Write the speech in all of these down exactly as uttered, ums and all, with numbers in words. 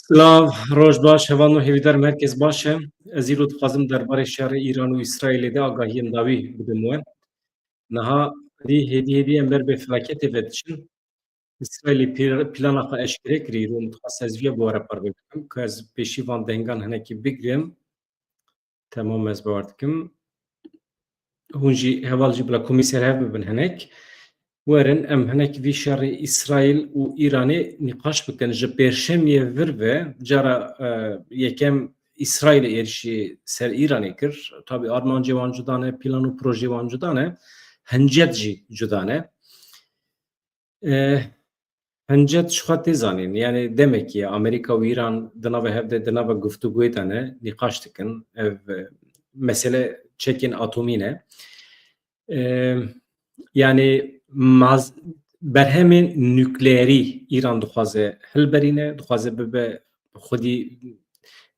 Silav, roj baş, hevalno hêvîdar me herkes baş e. Ez îro dixwazim derbarê şerê Îran û Îsraîlê de agahiyên dawî bidim we. Niha hêdî hêdî hêdî em ber bi felaketê ve diçin. Îsraîlê pîr-, plana xwe eşkere kirî, îro min dixwest ez viya bi we re parve bikim, ku ez pêşî van dengan hinekî bigrim. Temam, ez bawer dikim. Hûn jî heval jî bila komî ser hev bibin hinek. Werin em hinek vî şerê Îsraîl û Îranê nîqaş bikin. Ji pêşemiyê vir ve cara, e, yekem Îsraîlê êrişî ser Îranê kir. Tabî armancê wan cuda ne, plan û projê wan cuda ne, hincet jî cuda ne. E, hincet ji xwe tê zanîn. Yani demekî Amerîka û Îran di nava hev de, di nava guftûgoyê de ne, nîqaş dikin. Ev, e, mesele çekên atomî ne. E, yani maz-, berhemên nukleerî Îran dixwaze hilberîne, dixwaze bibe xwedî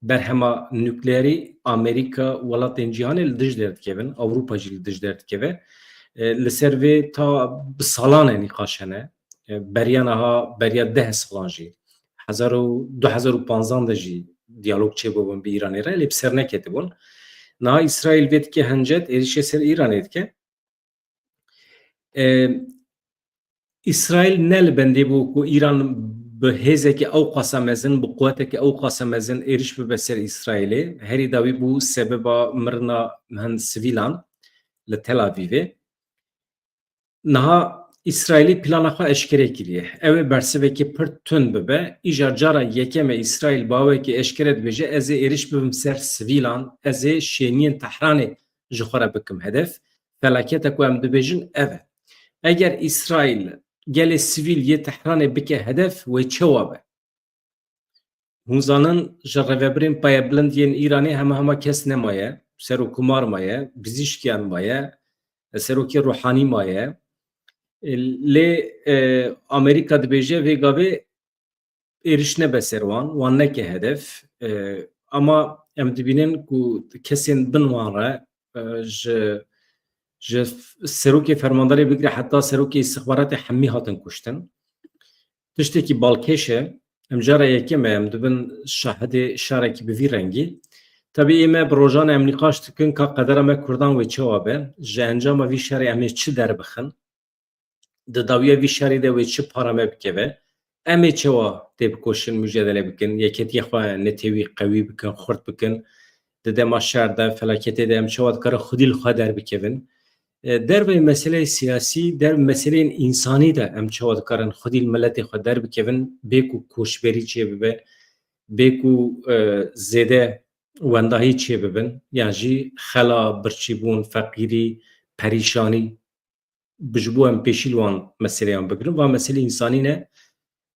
berhema nukleerî. Amerîka, welatên cîhanê li dij derdikevin, Ewropa jî li dij derdikeve. E, li ser vê ta bi salan e nîqaş hene. E, beriya niha, beriya deh salan jî, hezar û, du hezar û panzan de jî diyalog çêbûbûn bi Îranê re, lê bi ser neketibûn. Niha Îsraîl vê dike hincet, êrişê ser Îranê dike. E, Îsraîl ne li bendê bû ku Îran bi hêzeke ew qasa mezin, bi quweteke ew qasa mezin êriş bibe ser Îsraîlê. Herî dawî bû sebeba mirina hin sivîlan li Tel Avîvê. Niha Îsraîlî plana xwe eşkere kiriye. Ew ê bersivekî pir tund bibe. Îcar cara yekem e Îsraîl bi awekî eşkere dibêje, ez ê êriş bibim ser sivîlan, ez ê şêniyên Tehranê ji xwe re bikim hedef. Felaketa ku em dibêjin ev e. Eger Îsraîl gelê sivîl yê Tehranê bike hedef, wê çawa be? Hûn zanin, ji rêvebirên payebilind yên Îranê hema hema kes nemaye, serokkomar maye, bizîşkiyan maye, serokê Ruhanî maye. Lê, e, Amerîka dibêje vê gavê êriş nebe ser wan, wan neke hedef. E, ama em dibînin ku kesên bin wan re, e, ji, ji serokê fermandarê bigire heta serokê îstixbaratê hemî hatin kuştin. Tiştekî balkêş e. Em cara yekem e, em dibin şahidê şarekî bi vî rengî. Tabî ê me bi rojan em nîqaş dikin ka qedera me Kurdan wê çawa be. Ji encama vî şerê em ê çi derbixin? Di dawiya vî şerê de wê çi para me bikeve? Em ê çawa têbikoşin, mucadele bikin, yeketiyê xwe netewî qewî bikin, xurt bikin? Di dema şer de, felaketê de em çawa dikarin xwedî li xwe derbikevin? E, derveyî meseleyê siyasî, derveyî meseleyên însanî de em çawa dikarin xwedî li miletê xwe derbikevin, bê ku koçberî çêbibe, bê ku, e, zêde wendahî çêbibin, yan jî xela, birçîbûn, feqîrî, perîşanî, bi ji bo em pêşî li wan meseleyan bigirin. Van meselê însanî ne.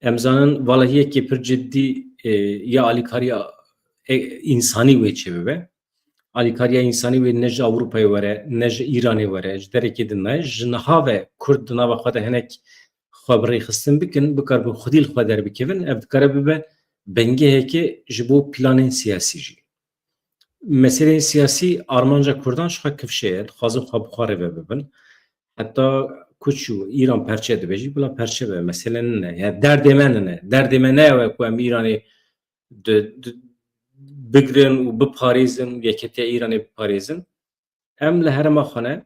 Em zanin valahiyekê pir cidî, e, ya alîkariya, e, însanî wê çêbibe. Alîkariya însanî wê ne ji Ewropayê were, ne ji Îranê were, ji derekê din nayê. Ji niha ve Kurd di nava xwe de hinek xwe bi rêxistin bikin, bikaribin xwedî li xwe derbikevin, ev dikare bibe bingeheke ji bo planên siyasî jî. Meseleyên siyasî armanca Kurdan ji xwe kifşe ye, dixwazin xwe bi xwe rêve bibin. Heta ku çû Îran perçe dibe jî, bila perçe be, mesele nine. Ya derdê me nine. Derdê me ne ew e ku em Îranê di, di, bigrin û biparêzin, yeketiya Îranê biparêzin. Em li herêma xwe ne,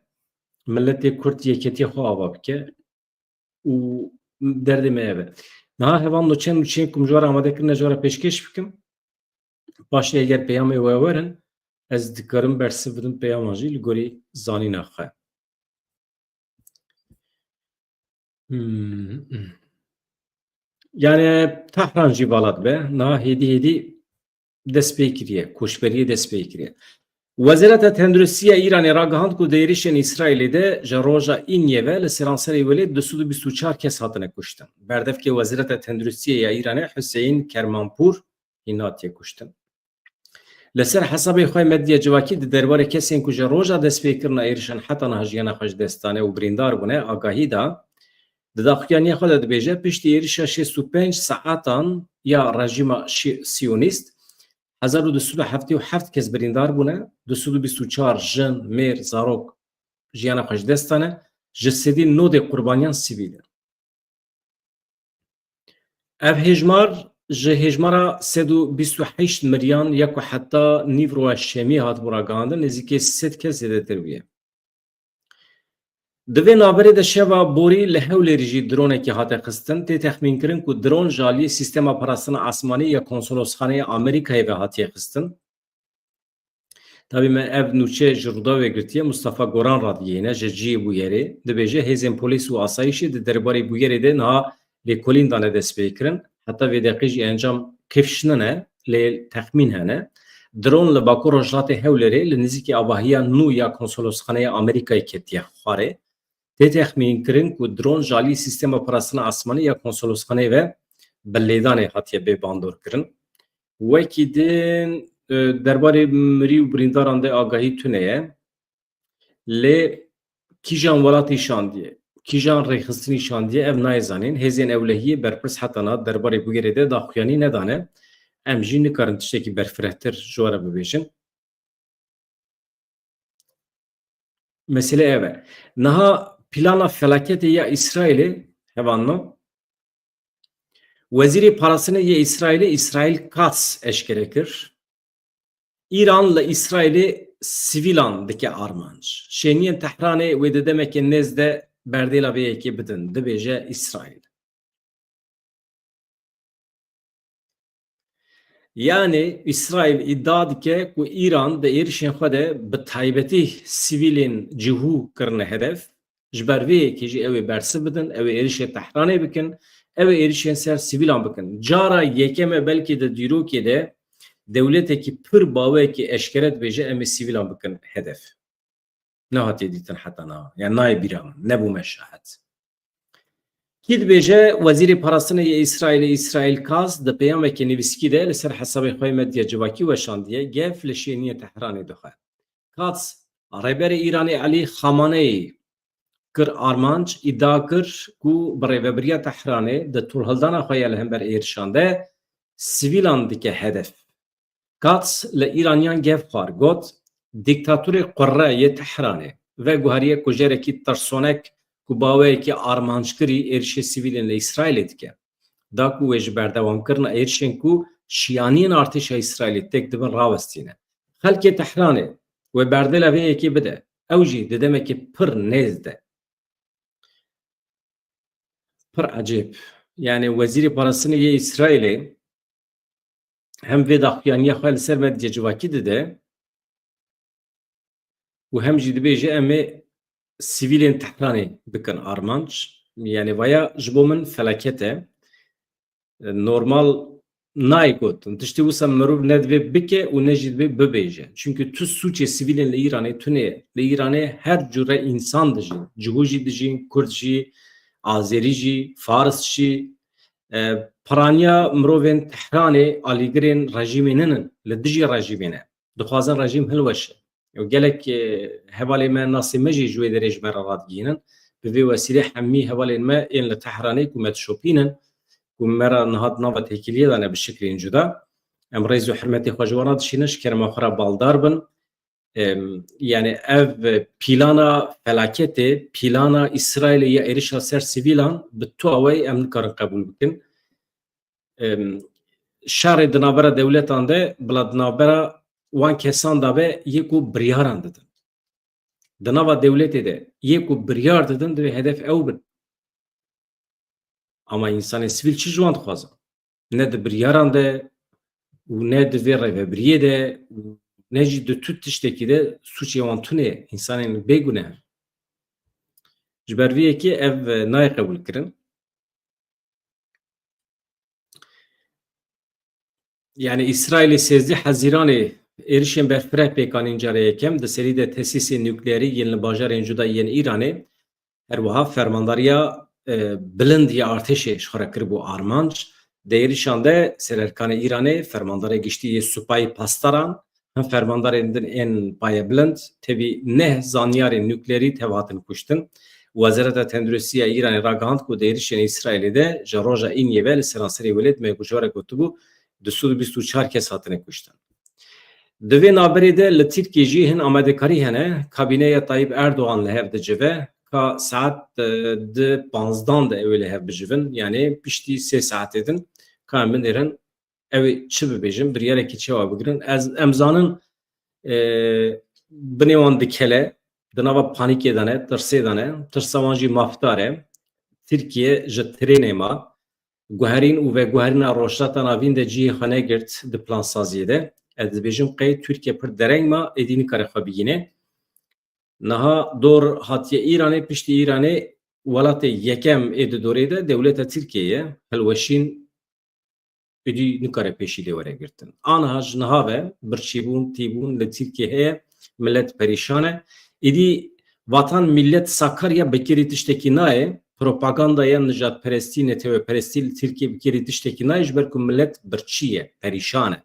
miletê Kurd yeketiya xwe ava bike û derdê me ev e. Niha hevalno çend nûçeyên ku min ji we re amade kirine ji we re pêşkêş bikim. Paşê eger peyamê we werin, ez dikarim bersiv bidim peyaman jî li gorî zanîna xwe. Hmm. Yani Tahran jî vala dibe, niha hêdî hêdî dest pê kiriye, koçberiyê dest pê kiriye. Wezareta Tenduristiya Îranê ragihand ku di êrişên Îsraîlê de ji roja Îniyê ve li seranserê welê du sed û bîst û çar kes hatine kuştin. Berdevkê Wezareta Tenduristiya ya Îranê Huseyîn Kermanpûr hîn hatiye kuştin. Li ser hesabê xwe medya civakî di derbarê kesên ku ji roja destpêkirina êrişan heta niha jiyana xwe ji dest dane û birîndar bûne agahî da. Di daxuyaniya xwe de dibêje, piştî êrişa şêst û pênc saetan ya rejîma şi-, siyonîst, hezar û du sed û heftê û heft kes birîndar bûne, du sed û bîst û çar jin, mêr, zarok jiyana xwe ji dest dane, ji sedî nodê qurbaniyan sivîl in. Ev hêjmar Ji hêjmara sed û bîst û heşt miriyan ya ku heta nîvroya şemiyê hatibû ragihandin, nêzîkî sed kes zêdetir bûye. Di vê navberê de şeva borî li Hewlêrî jî dronekî hate xistin. Tê texmînkirin ku dron ji aliyê sîstema parastina esmanî ya Konsolosxaneya Amerîkayê ve hatiye xistin. Tabî me ev nûçe ji Rûdawê girtiye, Mustafa Goran radigihîne, ji cihê bûyerê. Dibêje, hêzên polîs û asayîşê di derbarê bûyerê de niha lêkolîn dane destpêkirin. Heta vê deqê jî encam kifş nine, lê texmîn hene. Dron li Bakur Rojhilatê Hewlêrê li nêzîkî avahiya nû ya Konsolosxaneya Amerîkayê ketiye xwarê. Tê texmînkirin ku dron ji alî sîstema parastina esmanî ya Konsolosxaneyê ve bi lêdanê hatiye bê bandorkirin. Wekî din, e, derbarê mirî û birîndaran de agahî tune ye. Lê kîjan welatî şandiye, kîjan rêxistinî şandiye, ev nayê zanîn. Hêzên ewlehiyê berpirs heta niha derbarê bûyerê de daxuyanî nedane. Em jî nikarin tiştekî berfirehtir ji we re bibêjin. Mesele ev e. Niha plana felaketê ya Îsraîlê, hevalno, Wezîrê Parastinê yê Îsraîlê, Îsraîl Katz eşkere kir. Îran li Îsraîlê sivîlan dike armanc. Şêniyên Tehranê wê di demeke nêz de berdêla vê yekê bidin, dibêje Îsraîl. Yanî Îsraîl îdia dike ku Îran di êrişên xwe de bi taybetî sivîlên cihû kirine hedef. Ji ber vê yekê jî ew ê bersiv bidin, ew ê êrişê Tehranê bikin, ew ê êrişên ser sivîlan bikin. Cara yekem e belkî di dîrokê de dewletekî pir baweyekî eşkere dibêje, em ê sivîlan bikin hedef. Nehatiye dîtin heta niha. Yani nayê bîra min. Nebûme şahid. Kî dibêje, Wezîrê Parastinê yê Îsraîlê Îsraîl Katz di peyamekê nivîskî de li ser hesabê xwe yê medya civakî weşandiye, gef li şêniyê Tehranê dixwe. Katz, Rêberê Îranê Elî Xamaneyî kir armanc, îdia kir ku bi rêvebiriya Tehranê di tolhildana xwe ya li hember êrişan de sivîlan dike hedef. Katz li Îraniyan gef xwar, got, dîktatorê qurre yê Tehranê veguheriye kujerekî tirsonek ku baweyekî armanckirî êrişê sivîlên li Îsraîlê dike. Da ku wê ji berdewamkirina êrişên ku şiyaniyên artêşa Îsraîlê têk dibin rawestîne. Xelkê Tehranê wê berdêla vê yekê bide. Ew jî di demekî pir nêz de. Pir ecêb. Yani Wezîrê Parastinê yê Îsraîlê hem vê daxuyaniya xwe li ser medya civakî dide û hem jî dibêje, em ê sivîlên Tehranê bikin armanc. Yani vaya ji bo min felaket e. Normal nayê gotin. Tiştê wisa mirov ne divê bike û ne jî divê bibêje. Çünkü tu sûcê sivîlên li Îranê tune ye. Li Îranê her cure însan dijîn. Cihû jî dijîn, Kurd jî, Azerî jî, Faris jî. E, piraniya mirovên Tehranê alîgirên rejîmê ninin, li dijî rejîmê ne. Dixwazin rejîm hilweşe. Û gelek, e, hevalên me, nasê me jî ji wê derê ji me re radigihînin. Bi vê wesîlê hemî hevalên me ên li Tehranê ku me dişopînin, ku me re niha di nava têkiliyê de ne bi şiklên cuda. Em rêz û hurmetê xwe ji wan re dişînin, ji kerema xwe re baldar bin. Em, yani ev plana felaketê, plana Îsraîlê ya êrişa ser sivîlan bi tu awayî em nikarin qebûl bikin. Em, şerê di navbera dewletan de, bila di navbera wan kesan de be, yê ku biryaran didin. Di nava dewletê de yê ku biryar didin, divê hedef ew bin. Ama însanên sivîl çi ji wan dixwazin? Ne di biryaran de û ne di vê rêvebiriyê de û ne jî di tu tiştekî de sûcê wan tune ye. Însanên bêguneh in. Ji ber vê yekê ev, e, nayê qebûlkirin. Yani Îsraîlê sêzdeh Hezîranê êrişên berfireh pêk anîn cara yekem, di serî de tesîsên nukleerî yên li bajarên cuda yên Îranê, her wiha fermandariya, e, bilind ya artêşê ji xwe re kiribû armanc. Di êrişan de sererkanê Îranê, fermandarê giştî yê supayê pastaran, hem fermandarên din ên payebilind, tevî neh zanyarên nukleerî tev hatin kuştin. Wezareta Tenduristiya Îranê ragihand ku di êrişên Îsraîlê de ji roja Îniyê ve li seranserê welêt me ku ji we re gotibû, du sed û bîst û çar kes hatine kuştin. Di vê navberê de li Tirkiyê jî hin amadekarî hene. Kabîneya Tayyip Erdogan li hev dicive, ka saet, e, di panzdan de ew ê li hev bicivin, yanî piştî sê saetê din ka em binêrin Ew ê çi bibêjin, biryarekî çawa bigirin? Ez, em zanin, e, binê wan dikele, di nava panîkê de ne, tirsê de ne, tirsa wan jî mafdar e. Tirkiye ji trênê ma, guherîn û veguherîna Rojhilata Navîn de cihê xwe negirt di plansaziyê de. Ez dibêjim qey Tirkiye pir dereng ma, êdî nikare xwe bigîne. Niha dor hatiye Îranê, piştî Îranê welatê yekem ê di dorê de dewleta Tirkiyê ye. Hilweşîn êdî nikare pêşî lê were girtin. Aniha ji niha ve birçîbûn, tîbûn li Tirkiyê heye, milet perîşan e. Êdî vatan milet Sakarya bi kirî tiştekî nayê, propagandaya nijadperestî, netewperestî li Tirkiyê bi kirî tiştekî nayê, ji ber ku milet birçî ye, perîşan e.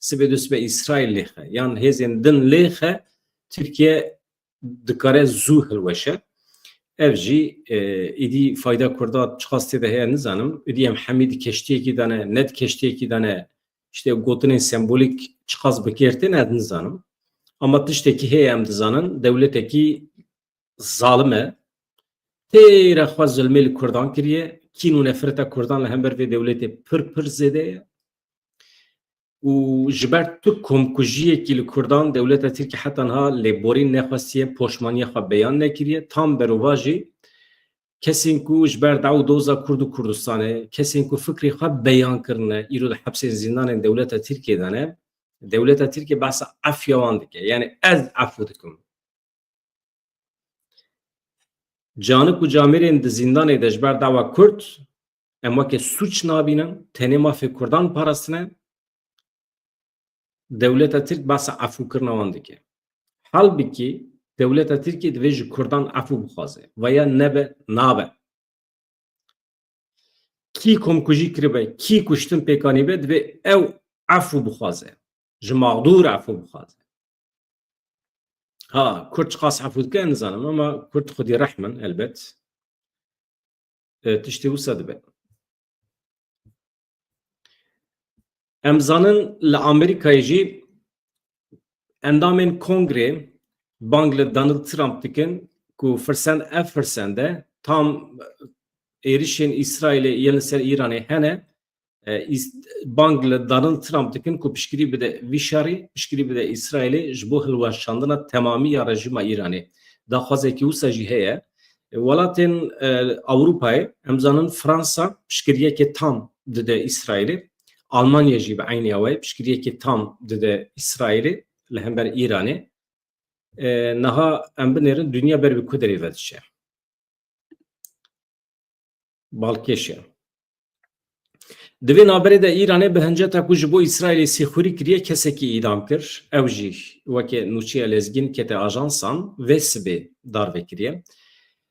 Sibê du sibe Îsraîl lêxe, yan hêzên din lêxe, Tirkiye dikare zû hilweşe. Ev jî, e, êdî fayda Kurda çiqas tê de heye nizanim. Êdî em hemî di keştiyekî de ne, ne di keştiyekî de ne, işte gotinên sembolîk çiqas bi kêr tên ez nizanim. Ama tiştekî heye em dizanin, dewletekî zalim e. Têre xwe zilmê li Kurdan kiriye. Kîn û nefreta Kurdan li hember vê dewletê pir pir zêde ye. Û ji ber tu komkujiyekî li Kurdan dewleta Tirkî heta niha lêborîn nexwestiye, poşmaniya xwe beyan nekiriye. Tam berovajî kesên ku ji ber daw û doza Kurd û Kurdistanê, kesên ku fikrê xwe beyan kirine, îro di hepsên zîndanên dewleta Tirkiyê de ne, dewleta Tirkiyê behsa efya wan dike. Yani ez efû dikim. Canik û camêrên di zîndanê de ji ber dawa Kurd, em weke sûc nabînin, tenê mafê Kurdan parastine, dewleta Tirk behsa efûkirina wan dike. Halbikî dewleta Tirkiyê divê ji Kurdan efû bixwaze. Veya nebe, nabe. Kî komkujî kiribe, kî kuştin pêk anîbe, divê ew efû bixwaze. Ji mexdûr efû bixwaze. Ha, Kurd çiqas efû dike, nizanim, ama Kurd xwedî rehm in, elbet. E, tiştê wisa dibe. Em zanin li Amerîkayê jî endamên Kongrê bang li Donald Trump dikin ku firsend ev firsend e tam êrişên Îsraîlê yên li ser Îranê hene, e, Îs-, bang li Donald Trump dikin ku piştgirî bide vî şerî, piştgirî bide Îsraîlê ji bo hilweşandina temamî ya rejîma Îranê. Daxwazekî wisa jî heye. E, welatên, e, Ewropayê, em zanin Fransa piştgiriyeke tam dide Îsraîlê. Almanya jî bi eynî awayî piştgiriyeke tam dide Îsraîlê li hember Îranê. E, niha em binêrin dinya ber bi ku derê ve diçe. Balkêş e. Di vê navberê de Îranê bi hinceta ku ji bo Îsraîlê sîxurî kiriye kesekî îdam kir. Ew jî weke nûçeya Lezgîn kete ajansan vê sibê darve kiriye.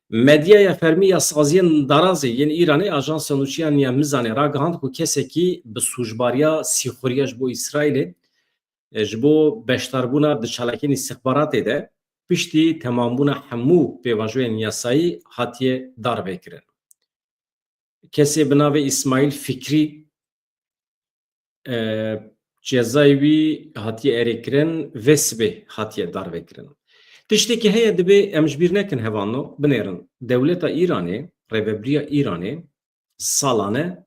Medyaya fermî ya saziyên darazê yên Îranê ajansa nûçeya Niya Mizanê ragihand ku kesekî bi sûcbariya sîxuriya ji bo Îsraîlê, e, ji bo beşdarbûna di çalakiyên îstixbaratê de piştî temambûna hemû pêvajoyên yasayî hatiye darvekirin. Kesê bi navê Îsmaîl Fikrî, e, cezayê wî hatiye erêkirin, vê sibê hatiye darvekirin. Tiştekî heye, divê em ji bîr nekin, hevalno, binêrin. Dewleta Îranê, rêvebiriya Îranê salane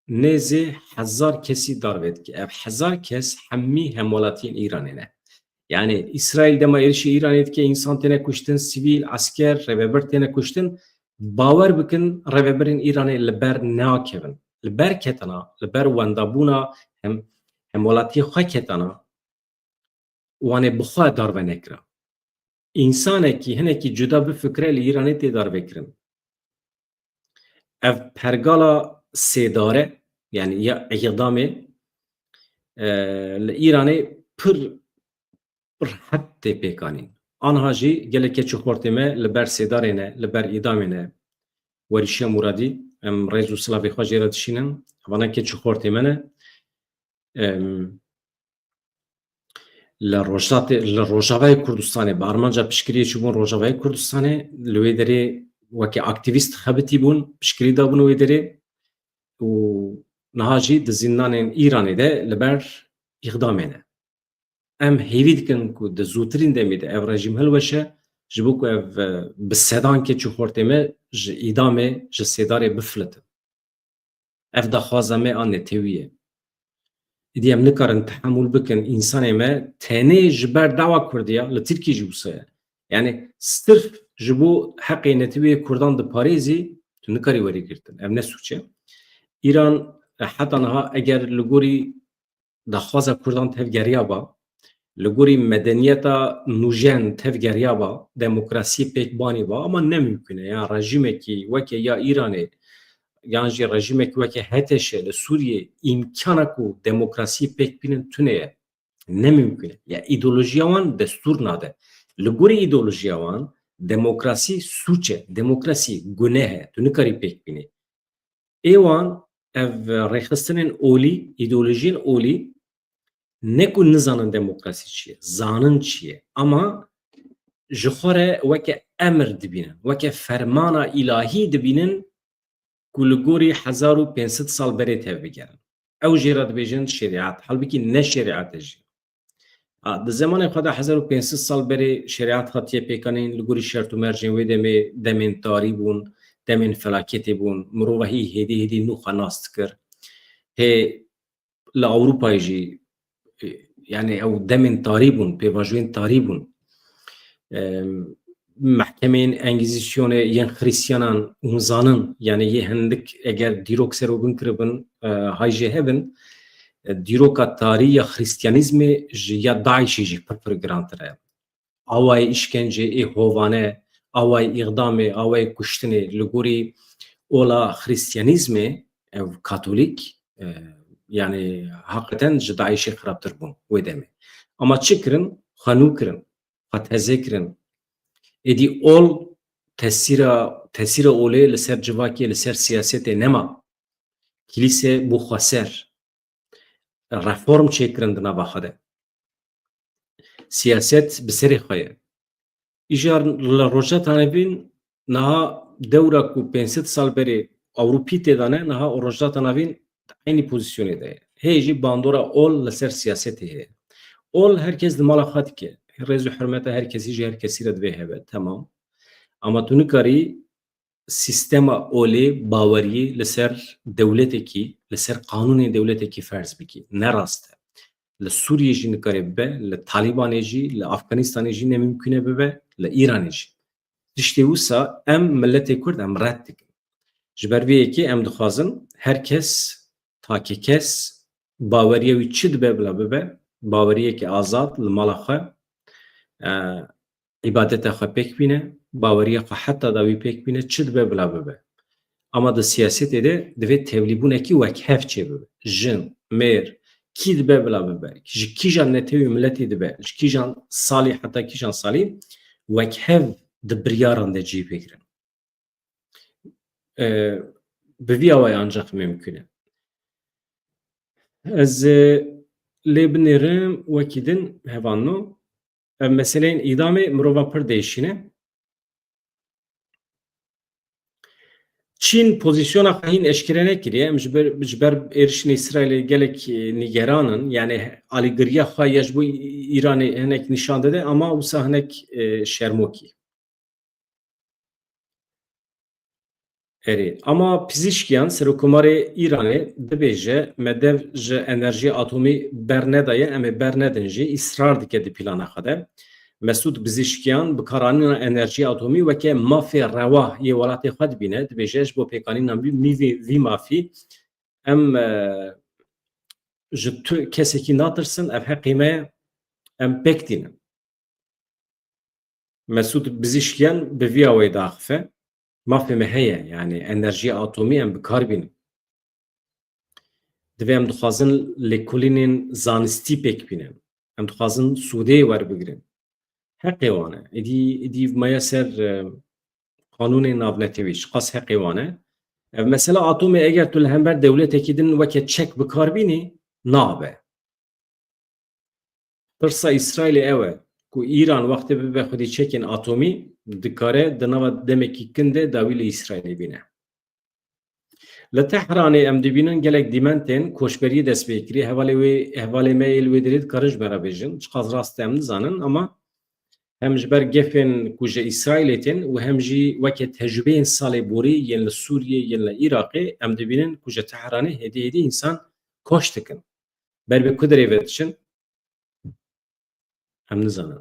nêzê hezar kesî darve dike. Ev hezar kes hemî hemwelatiyên Îranê ne. Yani Îsraîl dema êrişê Îranê dike, însan têne kuştin, sivîl, esker, rêvebir têne kuştin. Bawer bikin, rêvebirên Îranê li ber nakevin. Li ber ketana, li ber wendabûna hem, hemwelatiyê xwe ketana, wan ê bi xwe darve nekira. Însanekî hinekî cuda bifikire, li Îranê tê darvekirin. Ev pergala sêdare, yani ya îdamê, e, li Îranê pir rehet tê pêkanîn. Anha jî gelek keç û xortê me li ber sêdarê ne, li ber îdamê ne. Werîşe Muradî, em rêz û silavê xwe jê re dişînin. Vana keç û xortê me ne. Em, li Rojhatê, li Rojavayê Kurdistanê, bi armanca piştgiriyê çûbûn Rojavayê Kurdistanê, li wê derê weke aktîvîst xebitî bûn, piştgirî dabûn wê derê û niha jî di zîndanên Îranê de li ber îxdamê ne. Em hêvî dikin ku di zûtirîn demê de ev rejîm hilweşe, ji bo ku ev, e, bi sedan keç û xortê me ji îdamê, ji sêdarê bifilitin. Ev daxwaza me a netewî ye. Êdî em nikarin tehemûl bikin, însanê me tenê ji ber dawa Kurdiya li Tirkî jî wisa ye. Yani sirf ji bo heqê neteweyê Kurdan diparêzî, tu nikarî werî girtin. Ev ne sûç e. Îran, e, heta niha eger li gorî daxwaza Kurdan tevgeriya ba, li gorî medeniyeta nûjen tevgeriya ba, demokrasiyê pêk banî ba, ama ne mimkun e. Ya rejîmekî weke ya Îranê, yan jî rejîmekî weke H T Ş li Sûriyê îmkana ku demokrasiyê pêk bînin tune ye. Ne mimkun e. Ya îdeolojiya wan destûr nade. Li gorî îdeolojiya wan demokrasî sûç e, demokrasî guneh e. Tu nikarî pêk bînî. Ê wan ev rêxistinên olî, îdeolojiyên olî ne ku nizanin demokrasî çi ye, zanin çi ye. Ama ji xwe re weke emir dibînin, weke fermana îlahî dibînin ku li gorî hezar û pênc sed sal berê tevbigerin. Ew jê re dibêjin şerîet. Halbikî ne şerîet e jî. Ha, di zemanê xwe de hezar û pênc sed sal berê şerîet hatiye pêkanîn, li gorî şert û mercên wê demê, demên tarî bûn, demên felaketê bûn. Mirova hî hêdî hêdî nû xwe nas dikir. Hê li Ewropayê jî, e, yani ew demên tarî bûn, pêvajoyên tarî bûn. Em, mehkemeyên Engîzîsyonê yên Xristiyanan hûn zanin, yani yê hindik eger dîrok serobin kiribin, e, hay jê hebin, e, dîroka tarî ya Xristiyanîzmê ji ya DAIŞê jî pir pir girantir e. Awayê îşkencê ê hovane, awayê îxdamê, awayê kuştinê, li gorî ola Xristiyanîzmê, ev Katolîk, e, yani heqeten ji DAIŞê xirabtir bûn wê demê. Ama çi kirin? Xwe nû kirin, xwe teze kirin. Êdî ol tesîra, tesîra olê li ser civakê, li ser siyasetê nema. Kilîse bû xweser. Reform çêkirin di nava xwe de. Siyaset bi serê xwe ye. Îjar li Rojhilata Navîn niha dewra ku pênc sed sal berê Ewropî tê de ne, niha Rojhilata Navîn di eynî pozîsyonê de ye. Hê jî bandora ol li ser siyasetê heye. Ol her kes di mala xwe dike. Rêz û hurmeta her kesî ji her kesî re divê hebe. Temam. Ama tu nikarî sîstema olê, baweriyê li ser dewletekî, li ser qanûnên dewletekî ferz bikî. Ne rast e. Li Sûriyê jî nikarê bibe, li Talîbanê jî, li Afganistanê jî ne mimkûn e bibe, li Îranê jî. Tiştê wisa em miletê Kurd em red dikin. Ji ber vê yekê em dixwazin her kes, takekes, baweriya wî çi dibe bila bibe, baweriyeke azad li mala xwe, e, îbadeta xwe pêk bîne, baweriya xwe heta dawî pêk bîne, çi dibe bila bibe. Ama di siyasetê de divê tevlîbûnekî wekhev çêbibe. Jin, mêr, kî dibe bila bibe, ji kîjan netewî miletî dibe, ji kîjan salî heta kîjan salî, wekhev di biryaran de cî bigrin. E, bi vî awayî ancaq mimkûn e. Ez, e, lê binêrim wekî din hevalno. Ev meseleyên îdamê mirovan pir diêşîne. Çîn pozîsyona xwe hîn eşkere nekiriye. Em ji ber, ji ber êrişên Îsraîlê gelek, e, nîgeran in. Yani alîgiriya xwe ya ji bo Î-, Îranê hinek nîşan dide, ama wisa hinek, e, şermokî. Erê, ama Pizîşkiyan, Serokkomarê Îranê dibêje, me dev ji enerjiya atomî bernedaye, em ê bernedin jî, îsrar dike di plana xwe de. Mesûd Pizîşkiyan bikaranîna enerjiya atomî weke mafê rewa yê welatê xwe dibîne, dibêje, ji bo pêkanîna vî, vî, vî mafî em, e, ji tu kesekî natirsin, ev heqê me ye, em pêk tînin. Mesûd Pizîşkiyan bi vî awayî diaxife, mafê me heye, yani enerjiya atomî em bi kar bînin. Divê em dixwazin lêkolînên zanistî pêk bînin. Em dixwazin sûdê werbigirin. Heqê wan e. Êdî, êdî maya ser, e, qanûnê navnetewî, çiqas heqê wan e. Ev mesela atomê eger tu li hember dewletekî din weke çek bi kar bînî, nabe. Pirsa Îsraîlê ew e ku Îran wextê bibe xwedî çekên atomî, dikare di nava demekî kin de dawî li Îsraîlê bîne. Li Tehranê em dibînin gelek dîmentên koçberiyê dest pê kiriye. Hevalê wê, hevalê me yê li wê derê dikarin ji me re bêjin. Çiqas rast e em nizanin, ama hem ji ber gefên ku ji Îsraîlê tên û hem jî weke tecrûbeyên salê borî yên li Sûriyê, yên li Iraqê, em dibînin ku ji Tehranê hêdî hêdî însan koç dikin. Ber bi ku derê ve diçin? Em nizanin.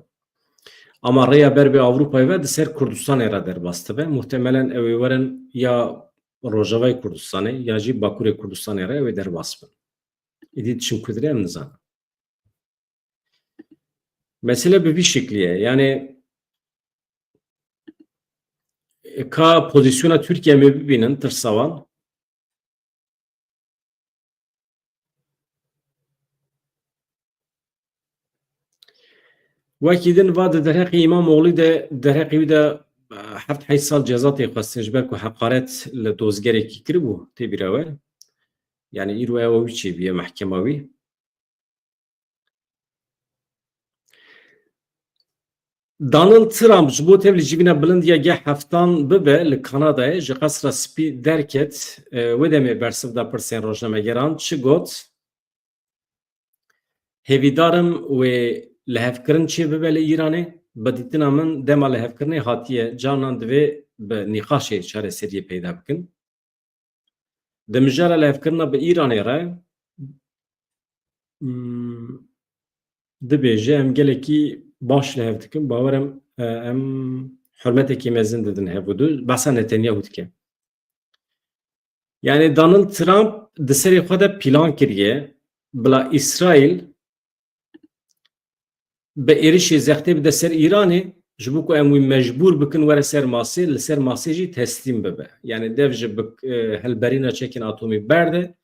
Ama rêya ber bi Ewropayê ve di ser Kurdistanê re derbas dibe. Muhtemelen ew ê werin ya Rojavayê Kurdistanê ya jî Bakurê Kurdistanê re ew ê derbas bin. Îdî diçin ku derê em nizanin. Mesele bi vî şeklî ye. Yanî ka pozîsyona Tirkiye em ê bibînin, tirsa wan. Wekî din va di derheqê Îmamoglî de, derheqê wî de, eh, heft heyt sal ceza tê xwestin ji ber ku heqaret li dozgerekî kiribû, tê bîra we. Yanî îro ew wî çêbûye mehkema wî. Donald Trump ji bo tevlî civîna bilind ya geh heftan bibe li Kanadayê ji Qesra Spî derket, e, wê demê bersiv da pirsên rojnamegeran, çi got? Hêvîdar im wê lihevkirin çê bibe li Îranê. Bi dîtina min dema lihevkirinê hatiye, carnan divê bi nîqaşê çareseriyê peyda bikin. Di mijara lihevkirina bi Îranê re, hmm, dibêje, em gelekî baş li hev dikin. Bawer im, e, em hurmetekî mezin didin hev û du. Behsa Netanyahu dike. Yanî Donald Trump di serê xwe de plan kiriye, bila Îsraîl bi êrişê zextê bide ser Îranê, ji bo ku em wî mecbûr bikin were ser masê, li ser masê jî teslîm bibe. Yanî dev ji bi, e, hilberîna çekên atomî berde,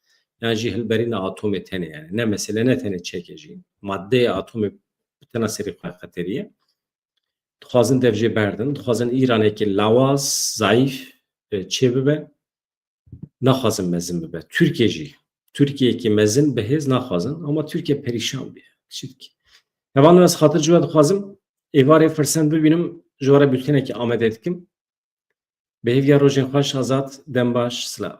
yan jî hilberîna atomê tenê, yani ne mesele, ne tenê çekê jî. Madeyê atomê bi tena serê xwe xeterî ye. Dixwazin dev jê berdin, dixwazin Îranekî lawaz, zayîf, e, çê bibe. Naxwazin mezin bibe. Tirkiye jî. Tirkiyeyekî mezin bi hêz naxwazin. Ama Tirkiye perîşan bûye. Çi dike? Hevalno, ez xatir ji we dixwazim. Êvarê firsend bibînim, ji we re bültenekî amade dikim. Bi hêviya rojên xweş, Azad, dem baş, silav.